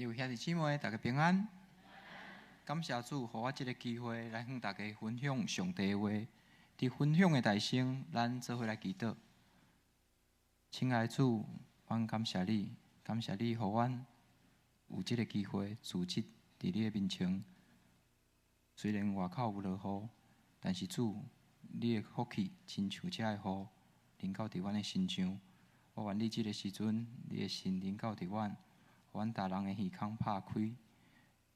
各位兄弟姊妹，大家平安。感謝主，予我這个機會來向大家分享上帝的話。佇分享的台先，咱做伙來祈禱。親愛的主，阮感謝你，感謝你予阮有這个機會聚集佇你的面前。雖然外口有落雨，但是主，你的福氣親像這的雨臨到佇阮的身上。我願你這个時陣，你的神臨到佇阮，予阮逐人的耳孔拍開，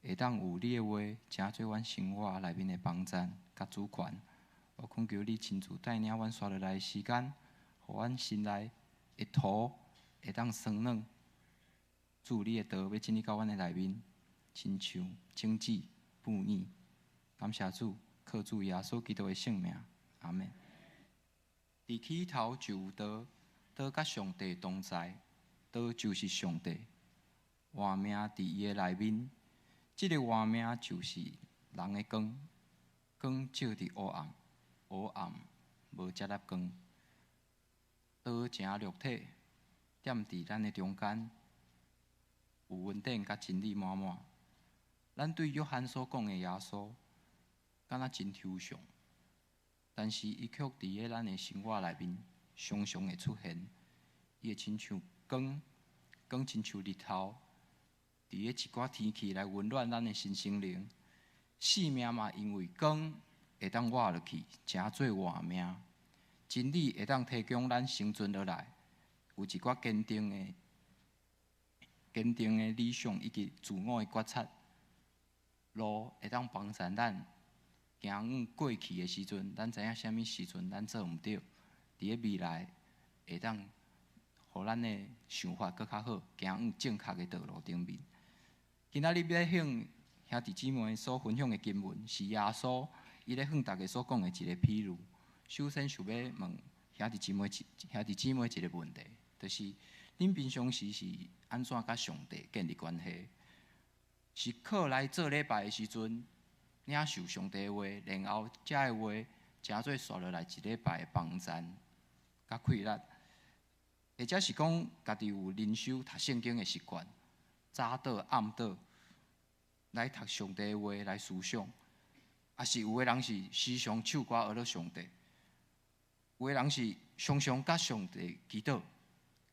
會當有你的話，成做阮生活內面的幫贊佮主權。我懇求你親自帶領阮紲落來的時間，予阮心內的土會當鬆軟。主，你的道欲進入到阮的內面，親像種子哺乳。感謝主，靠主耶穌基督的聖名，阿們。佇起頭就有道，道佮上帝同在，道就是上帝。活命佇伊的內面，這个活命就是人的光，光照佇黑暗，黑暗無接納光。道成肉體，踮佇咱的中間，有恩典佮真理滿滿。咱對約翰所講的耶穌，敢若真抽象，但是伊卻佇咧咱的生活內面常常會出現。伊會親像光，光親像日頭，佇咧一寡天氣來溫暖咱的身心靈。生命嘛，因為光會當活落去，成做活命。真理會當提供咱生存落來，有一寡堅定的、堅定的理想以及自我的覺察。路會當幫助咱行往過去的時陣，咱知影啥物時陣咱做毋對。佇咧未來會當予咱的想法閣較好，行往正確的道路頂面。今仔日欲向兄弟姊妹所分享的經文，是耶穌伊咧向大家所講的一个譬喻。首先想欲問兄弟姊妹一个問題，就是恁平常時是按怎佮上帝建立關係？是靠來做禮拜的時陣領受上帝的話，然後這个話成做紲落來一禮拜的幫贊佮氣力，或者是講家己有靈修讀聖經的習慣，早禱暗禱來讀上帝的話來思想，抑是有的人是時常唱歌學咧上帝，有的人是常常佮上帝祈禱，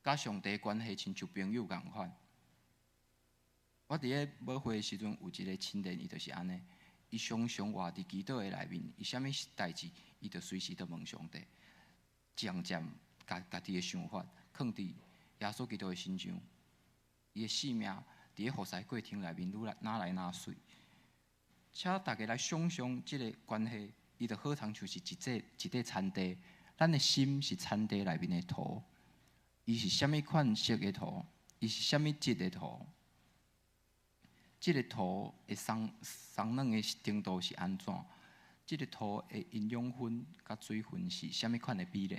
佮上帝關係親像朋友仝款。我佇咧母會的時陣，有一个親人，伊就是按呢，伊常常活佇祈禱的內面，伊啥物代誌，伊就隨時都問上帝，漸漸共家己的想法囥佇耶穌基督的身上，伊的生命佇咧服侍過程內面，愈來愈來愈媠。請大家來想象這个關係，伊就好親像是一塊一塊田地，咱的心是田地內面的土，伊是啥物款色的土？伊是啥物質的土？這个土的鬆鬆軟的程度是按怎？這个土的營養分佮水分是啥物款的比例？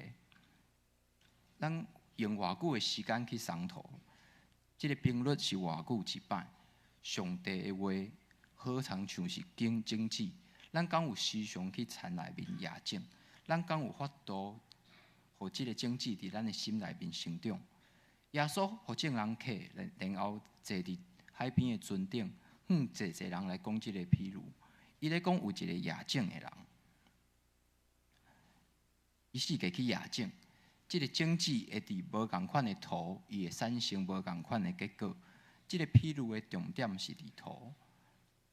咱用偌久的時間去鬆土？這个頻率是偌久一擺？上帝的話好親像是種種子，咱敢有時常去田內面掖種？咱敢有法度，予這个種子佇咱的心內面成長？耶穌予眾人客，然後坐佇海邊的船頂，向濟濟人來講這个譬喻。伊咧講有一个掖種的人，伊四界去掖種，這个種子會佇無仝款的土，伊會產生無仝款的結果。這个譬喻的重點是佇土，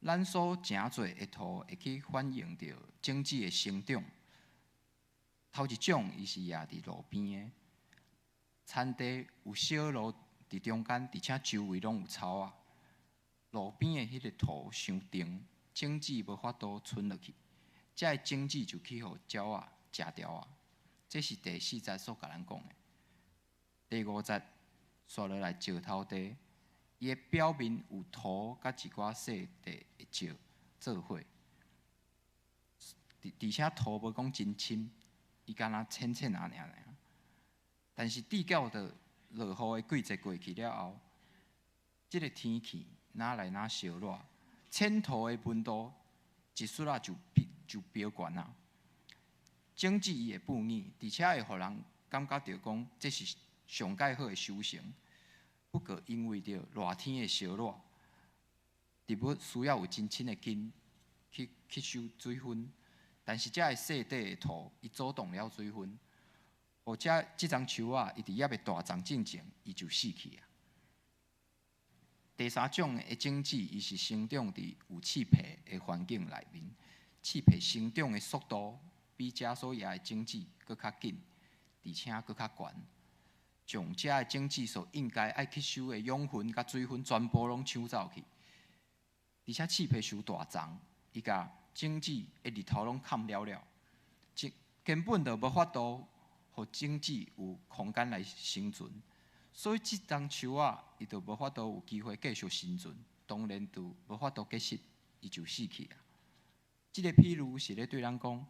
咱所成做的土會去反映著種子的成長。頭一種，伊是掖佇路邊的，田地有小路佇中間，而且周圍攏有草仔。路邊的彼个土傷甜，種子無法度賰落去，這个種子就去予鳥仔食掉啊！這是第四節所共咱講的。第五節，紲落來石頭地，伊的表面有土佮一寡細塊的石做伙，而且土無講真深，伊敢若淺淺仔爾爾。但是直到著落雨的季節過去了後，這个天氣愈來愈燒熱，淺土的溫度一倏仔就飆懸啊！種子伊會哺乳，而且會予人感覺著講這是上蓋好的收成。不過因為著熱天的燒熱，植物需要有真深的根去吸收水分，但是遮的細塊的土，伊阻擋了水分，予這叢樹仔，伊佇猶未大叢進前，伊就死去啊。第三種的種子，伊是生長佇有刺皮的環境內面，刺皮生長的速度比遮所野的種子閣較緊，而且閣較懸，將遮的種子所應該愛吸收的養分佮水分全部攏搶走去。而且刺皮傷大叢，伊共種子的日頭攏崁了了，根本就無法度予種子有空間來生存，所以這叢樹仔伊就無法度有機會繼續生存，當然就無法度結實，伊就死去啊。這個譬喻是咧對咱講，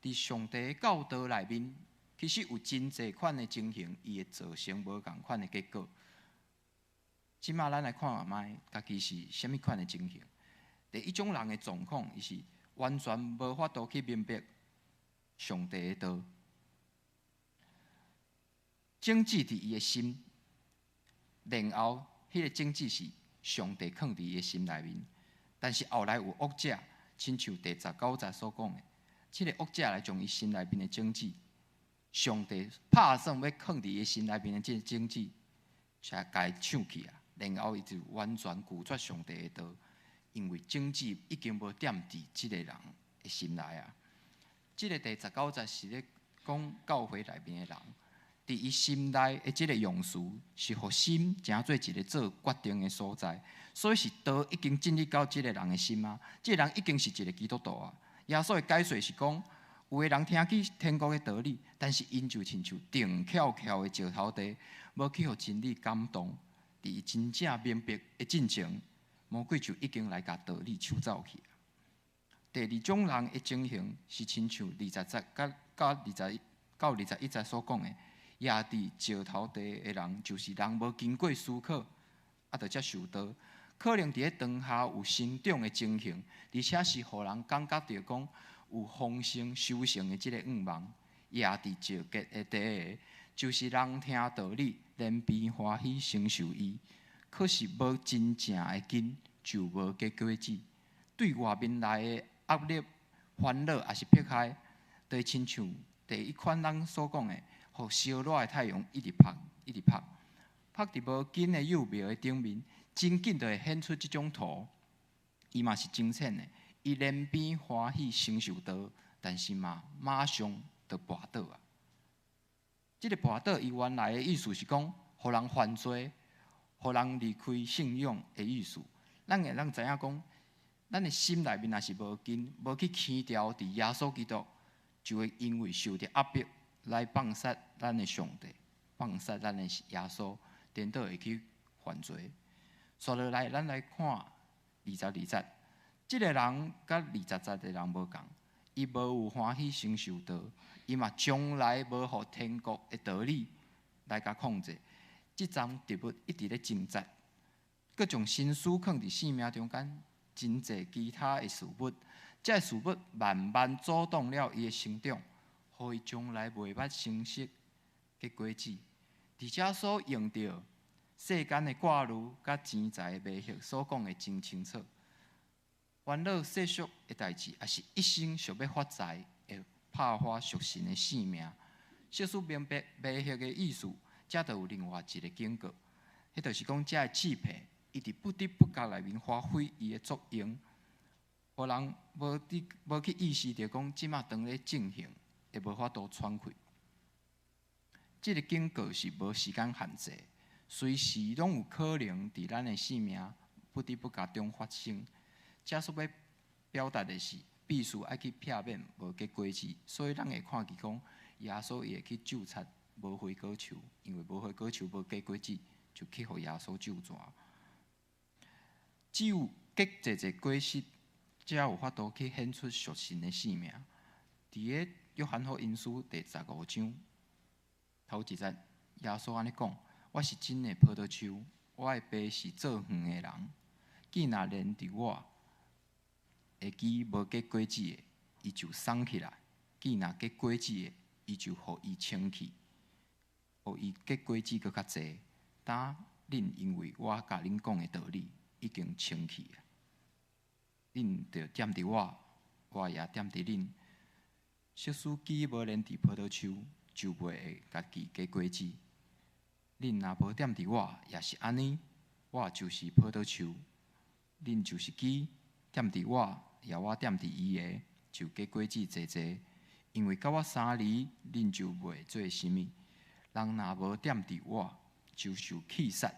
佇上帝的教導內面，其實有真濟款的情形，伊會造成無仝款的結果。這馬咱來看看覓，家己是啥物款的情形。第一種人的狀況，伊是完全無法度去明白上帝的道，種子佇伊的心，然後彼個種子是上帝囥佇伊的心內面，但是後來有惡者，親像第19節所講的，這個惡者來將伊心內面的種子，上帝拍算欲囥佇伊心內面的這個種子，卻共伊搶去啊！然後伊就完全拒絕上帝的道，因為種子已經無踮佇這個人的心內啊。這個第十九節是咧講教會內面的人，佇伊心內的這個用詞，是予心成做一個做決定的所在，所以是道已經進入到這個人的心啊。這個人已經是一個基督徒啊。耶穌的解說是講，有的人聽見天國的道理，但是𪜶就親像釘翹翹的石頭地，無去予真理感動，佇伊真正明白的進前，魔鬼就已經來共道理搶走去。第二種人的情形是親像20節佮到21節所講的，野佇石頭地的人，就是人無經過思考，啊，就接受道，可能佇咧當下有成長的情形，而且是予人感覺著講有豐盛收成的這個願望。野佇石結的地的，就是人聽道理，連邊歡喜承受伊，可是無真正的根，就無結果子。對外面來的壓力、煩惱，抑是迫害，就會親像第一款咱所講的，予燒熱的太陽一直曝，一直曝，曝佇無根的幼苗的頂面，真緊就會顯出這種土。伊嘛是真淺的，伊連邊歡喜承受道，但是嘛馬上就跋倒啊。這個跋倒，伊原來的意思是講，予人犯罪，予人離開信仰的意思。咱會當知影講，咱的心內面若是無根，無去牽牢佇耶穌基督，就會因為受著壓迫來放殺咱的上帝，放殺咱的耶穌，顛倒會去犯罪。紲落來，咱來看22節，這個人佮20節的人無仝，伊無有歡喜承受道，伊嘛從來無予天國的道理來共控制。這叢植物一直咧掙扎，閣將心思囥佇生命中間真濟其他的事物，這个事物慢慢阻擋了伊的成長，予伊將來袂捌成熟結果子。佇遮所用著世間的掛慮佮錢財的迷惑所講的真清楚。煩惱世俗的代誌，抑是一生想欲發財，會拍破屬神的性命。設使明白迷惑的意思，這就有另外一個警告，彼就是講，這个刺皮，伊佇不知不覺內面發揮伊的作用，予人無佇無去意識著講，這馬當咧進行，會無法度喘氣。這個警告是無時間限制，隨時攏有可能佇咱的生命不知不覺中發生。這所欲表達的是，必須愛去避免無結果子，所以咱會看見講，耶穌伊會去咒詛無花果樹，因為無花果樹無結果子，就去予耶穌咒詛。只有結濟濟果實，才有法度去顯出屬神的性命。佇个約翰福音書第15章頭一節，耶穌按呢講：我是真的葡萄樹，我的爸是造園的人。枝若連佇我的枝無結果子的，伊就捎起來；枝若結果子的，伊就予伊清去，予伊結果子閣較濟。今恁因為我共恁講的道理，已經清氣啊。恁著踮佇我，我也踮佇恁。即使枝無連佇葡萄樹，就袂會家己結果子。恁若無踮佇我，也是按呢。我就是葡萄樹，恁就是枝，踮佇我，也我踮佇伊的，就結果子濟濟。因為佮我相離，恁就袂做啥物。人若無踮佇我，就受棄殺，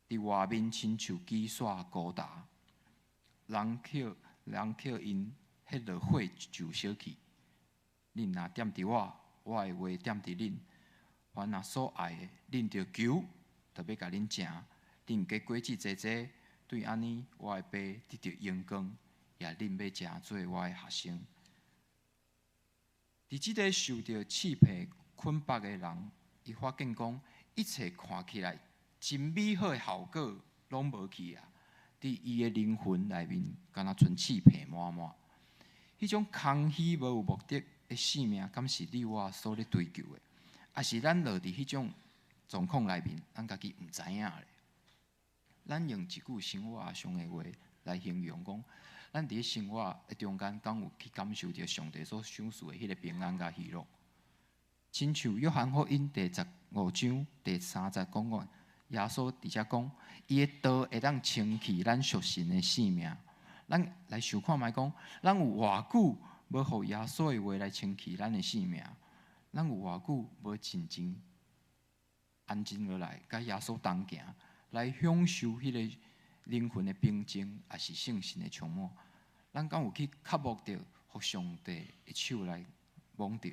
佇外面親像枝屑孤焦。人抾𪜶彼落火就燒去。恁若踮佇我，我的話踮佇恁，凡若所愛的，恁著求，就欲共恁成。恁結果子濟濟，對按呢，我的爸得著榮光，也恁欲成做我的學生。佇這个受著刺皮捆縛的人，伊發現講，一切看起來真美好的效果，攏無去啊！佇伊的靈魂內面，敢若賰刺皮滿滿。彼種空虛無有目的的生命，敢是你我所咧追求的？抑是咱落佇彼種狀況內面，咱家己毋知影咧。咱用一句生活上的話來形容講，咱佇咧生活的中間，敢有去感受著上帝所賞賜的彼个平安佮喜樂？親像約翰福音第15章第3節講講，耶穌佇遮講，伊的道會當清去咱屬神的性命。咱來想看覓講，咱有偌久無予耶穌的話來清去咱的性命？咱有偌久無靜靜安靜落來，佮耶穌同行，來享受彼个靈魂的平靜，抑是聖神的充滿？咱敢有去渴慕著，予上帝的手來摸著？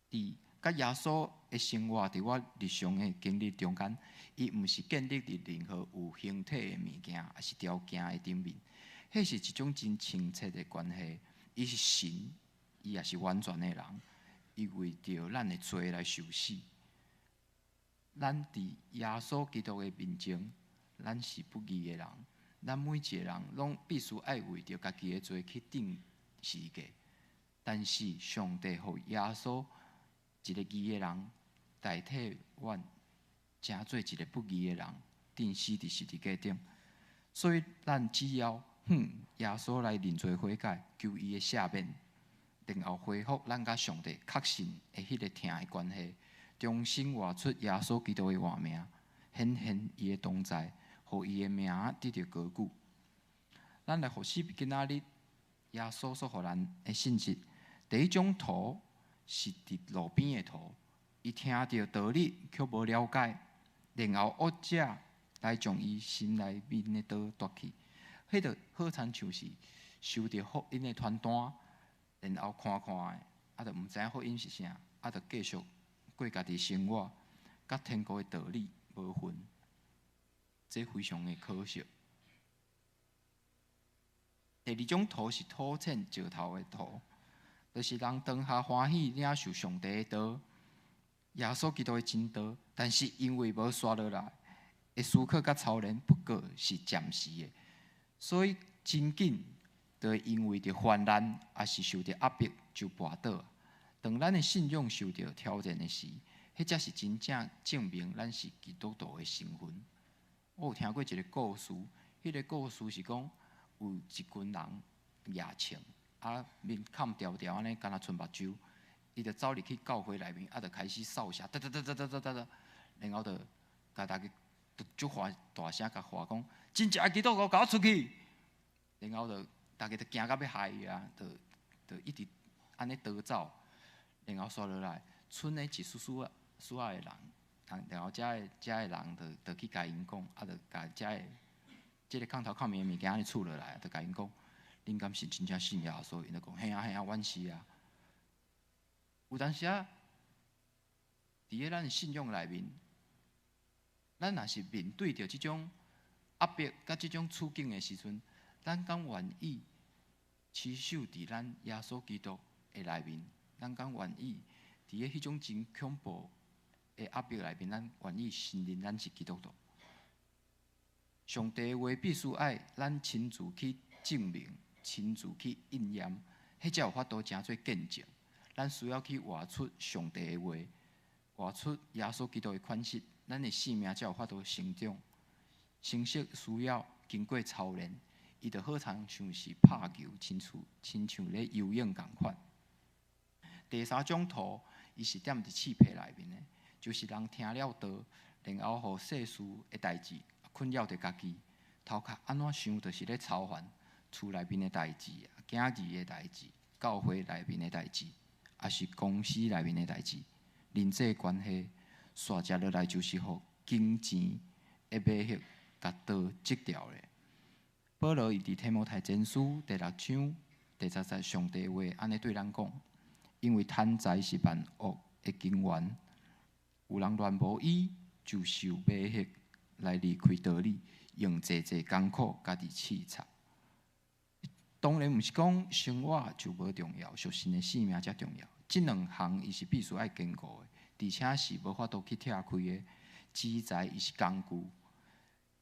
佇佮耶穌的生活，佇我日常的經歷中間，伊毋是建立佇任何有形體的物件，抑是條件的頂面。彼是一種真親切的關係。伊是神，伊也是完全的人。伊為著咱的罪來受死。咱佇耶穌基督的面前，咱是不義的人。咱每一个人攏必須愛為著家己的罪去釘十字架。但是上帝予耶穌一个義的人代替阮，成做一个不義的人，釘死佇十字架頂。所以咱只要向耶穌來認罪悔改，求伊的赦免，然後恢復咱佮上帝確信的彼个疼的關係，重新活出耶穌基督的活命，顯現伊的同在，予伊的名得著高舉。咱來復習今仔日耶穌所予咱的信息。第一種土是佇路邊的土，伊聽著道理卻無了解，然後惡者來將伊心內面的道奪去。彼个好親像是收著福音的傳單，然後看看的，啊，就毋知影福音是啥，啊，就繼續過家己生活，佮天國的道理無份，這非常的可惜。第二種土是土淺石頭的土，就是人當下歡喜領受上帝的道，耶穌基督的真道，但是因為無煞落來，會思考佮操練，不過是暫時的，所以真緊就會因為著患難，抑是受著壓迫就跋倒。當咱的信仰受著挑戰的時，彼才是真正證明咱是基督徒的身份。我有聽過一个故事，彼个故事是講有一群人舉槍，啊面崁條條按呢，敢若賰目睭，伊就走入去教會內面，啊就開始掃射，噠噠噠噠噠噠噠，然後就共大家就足歡大聲共喊講：真正基督徒，共我出去！然後就大家就驚甲欲害伊啊，就就一直按呢逃走，然後煞落來，賰的一絲絲仔絲仔的人，然後遮的遮的人就就去共𪜶講，啊就共遮的這个崁頭崁面的物件按呢厝落來，就共𪜶講：恁敢是真正信耶穌？𪜶就講：嘿啊嘿啊，阮是啊。有當時啊，佇咧咱信仰內面，咱若是面對著這種壓迫佮這種處境的時陣，咱敢願意持守佇咱耶穌基督的內面？咱敢願意佇咧彼種真恐怖的壓迫內面，咱願意承認咱是基督徒？上帝的話必須愛咱親自去證明、親自去應驗，彼才有法度成做見證。咱需要去活出上帝的話，活出耶穌基督的款式，咱的生命才有法度成長。成熟需要經過操練，伊就好親像是拍球，親像咧游泳仝款。第三種土，伊是踮佇刺皮內面的，就是人聽了道，然後予世事的代誌困擾著家己，頭殼按怎想，就是咧操煩厝內面的代誌、囝兒的代誌、教會內面的代誌，抑是公司內面的代誌，人際關係，煞食落來就是予金錢的迷惑，共道擠掉咧。保羅伊佇提摩太前書第六章第十節上帝話按呢對咱講：因為貪財是萬惡的根源，有人戀慕伊，就受迷惑來離開道理，用濟濟艱苦家己刺插。當然毋是講生活就無重要，屬神的性命才重要。這兩項伊是必須愛兼顧的，而且是無法度去拆開的。錢財伊是工具，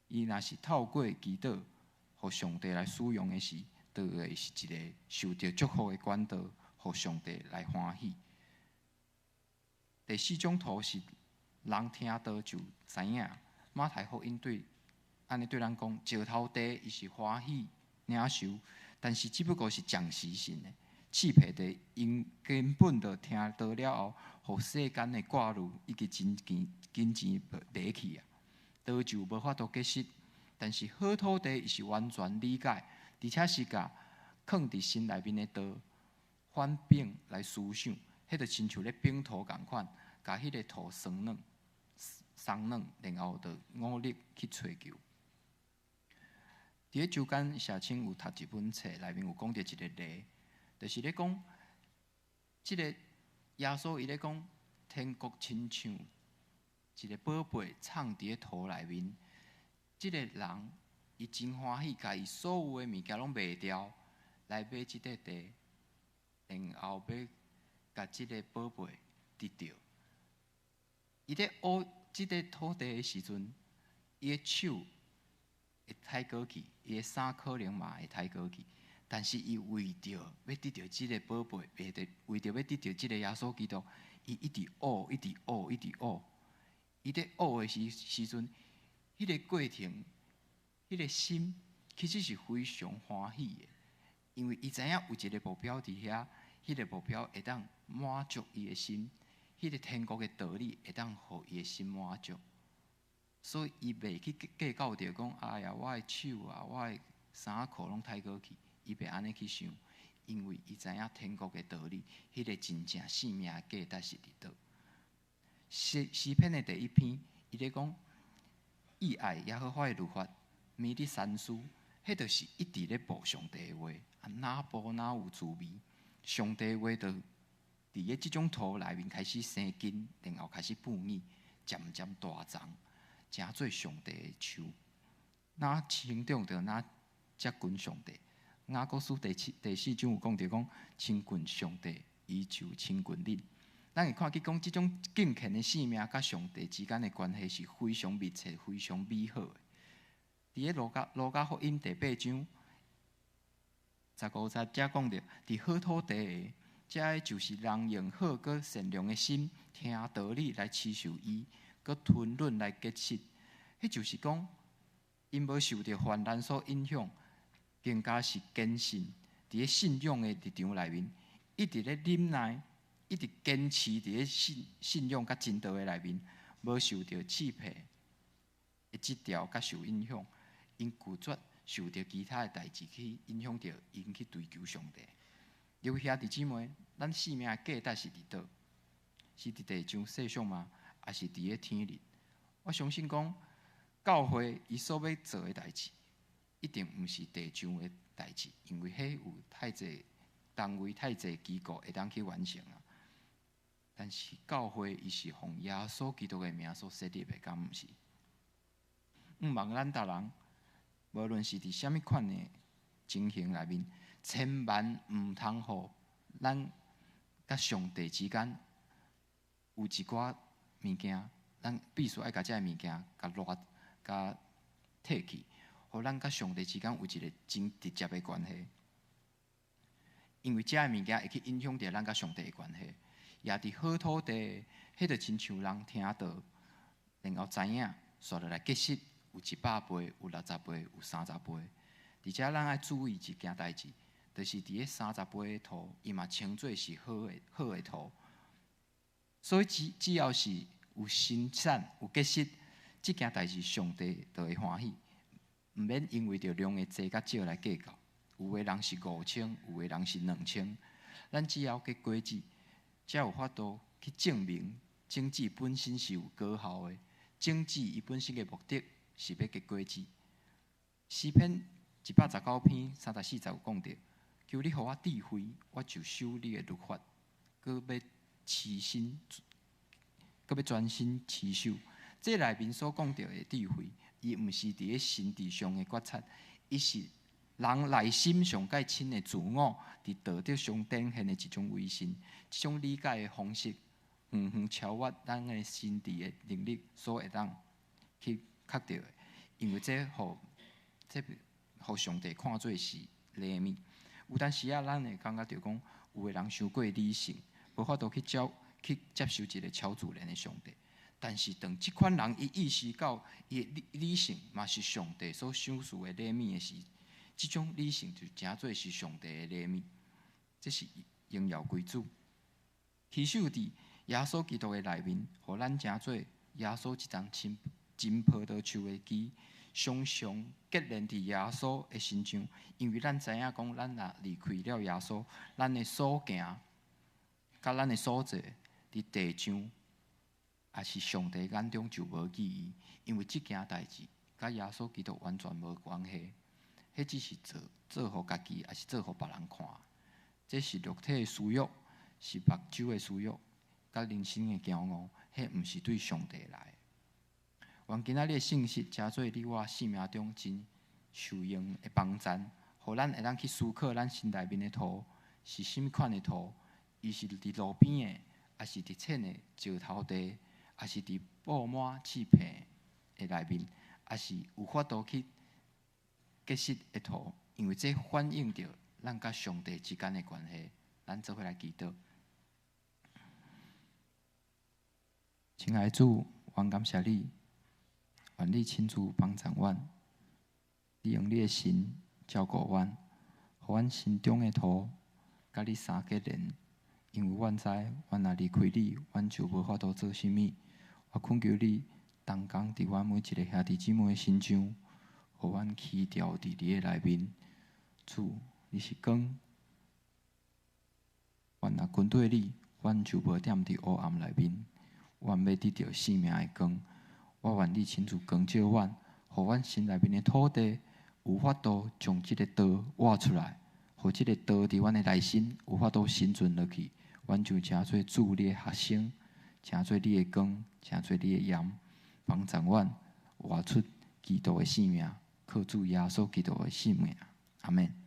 伊若是透過祈禱，予上帝來使用的時，就會是一个受著祝福的管道，予上帝來歡喜。第四種土是人聽道就知影。馬太福音對按呢對咱講，石頭地伊是歡喜領受，但是只不過是暫時性的。刺皮地𪜶根本就聽道了後，予世間的掛慮以及金錢迷去啊，道就無法度結實。但是好土地伊是完全理解，而且是共囥佇心內面的道反反來思想，彼就親像咧反土仝款，共彼个土鬆軟、鬆軟，然後就努力去揣求。佇咧周間社青有讀一本冊，內面有講著一个例，就是咧講，這个耶穌伊咧講，天國親像一个寶貝藏佇咧土內面，這个人伊真歡喜，共伊所有的物件攏賣掉，來買這塊地，然後欲共這个寶貝得著。伊咧挖這个土地的時陣，伊的手會刣過去，伊的衫可能嘛會刣過去，但是伊為著欲得著這个寶貝，為著欲得著這个耶穌基督，伊一直挖，一直挖，一直挖。伊咧挖的時陣，彼个過程，彼个心其實是非常歡喜的，因為伊知影有一个目標佇遐，彼个目標會當滿足伊的心，彼个天國的道理會當予伊的心滿足，所以伊袂去計較著講，哎呀，我的手啊，我的衫褲攏刣過去，伊袂按呢去想，因為伊知影天國的道理，彼个真正性命的價值是佇佗。詩篇的第一篇，伊咧講，意愛耶和華的律法，銘日三思，彼就是一直咧報上帝的話，啊，若報若有滋味？上帝的話就佇咧這種土內面開始生根，然後開始吐蘖，漸漸大叢，成做上帝的樹。若成長就若接近上帝。雅各書第四章有講著講，親近上帝，伊就親近恁。咱會看見講，這種敬虔的生命，佮上帝之間的關係是非常密切、非常美好的。佇咧路加福音第八章15節遮講著，佇好土地的，這个就是人用好閣善良的心聽道理來持守伊，閣吞忍來結實。彼就是講，𪜶無受著患難所影響，更加是堅信佇咧信仰的立場內面，一直咧忍耐，一直堅持佇咧信仰佮真道的內面，無受著刺皮的這條佮受影響，𪜶拒絕受著其他的代誌去影響著𪜶去追求上帝。各位兄弟姊妹，咱生命的價值是佇佗？是佇地上世上嗎？抑是佇咧天裡？我相信講，教會伊所欲做的代誌，一定毋是地上的代誌，因為彼有太濟單位、太濟機構會當去完成啊。但是教會伊是奉耶穌基督的名所設立的，敢毋是？毋望咱逐人，無論是佇啥物款的情形內面，千萬毋通予咱佮上帝之間有一寡物件，咱必須愛共這个物件共拉、共剔去，予咱佮上帝之間有一个真直接的關係。因為這个物件會去影響著咱佮上帝的關係。也佇好土地，彼就親像人聽道，然後知影，煞落來結實，有100倍，有60倍，有30倍。而且咱愛注意一件代誌，就是佇咧30杯的土，伊嘛稱做是好的土。所以只要是有生產有結實，這件代誌上帝就會歡喜。毋免因為著量的濟佮少來計較。有的人是5000，有的人是2000。咱只要結果子，才有法度去證明種子本身是有果效的。種子伊本身的目的是欲結果子。詩篇119篇34節有講著：求你予我智慧，我就守你的律法，閣欲持心，閣欲專心持守。這內面所講著的智慧，伊毋是佇咧心智上的覺察，伊是人內心上蓋深的自我，佇道德上展現的一種威信，這種理解的方式，遠遠超越咱的心智的能力所會當去確著的。因為這予上帝看做是禮物。有當時仔，咱會感覺著講，有的人傷過理性，無法度去接受一個超自然的上帝。但是當這款人伊意識到伊的理性嘛是上帝所賞賜的禮物的時，這種理性就誠做是上帝的禮物，這是榮耀歸主。持守佇耶穌基督的內面，予咱誠做耶穌這叢真真葡萄樹的枝，常常結連佇耶穌的身上。因為咱知影講，咱若離開了耶穌，咱的所行、佮咱的所做，佇地上，抑是上帝眼中就無意義。因為這件代誌佮耶穌基督完全無關係。彼只是做做予家己，抑是做予別人看。這是肉體的私欲，是目睭的私欲，佮人生的驕傲，彼毋是對上帝來的。願今仔日的信息，誠做你我生命中真受用的幫贊，予咱會當去思考咱心內面的土是啥物款的土，伊是佇路邊的，抑是佇淺的石頭地，抑是佇布滿刺片的內面，抑是有法度去結實的土，因為這反映著咱佮上帝之間的關係。咱做伙來祈禱。親愛的主，阮感謝你，願你親自幫助阮，你用你的神照顧阮，予阮心中的土佮你相結連。因為阮知，阮若離開你，阮就無法度做啥物。我懇求你，同工佇阮每一个兄弟姊妹的身上，予阮起牢佇你的內面。主，你是光，阮若跟綴你，阮就無踮佇黑暗內面。阮欲得著生命的光。我願你親自光照阮，予阮心內面的土地有法度將這个道活出來，予這个道佇阮的內心有法度生存落去。阮就成做主你的學生，成做你的光，成做你的鹽，幫助阮活出基督的生命，靠主耶穌基督的聖名。阿們。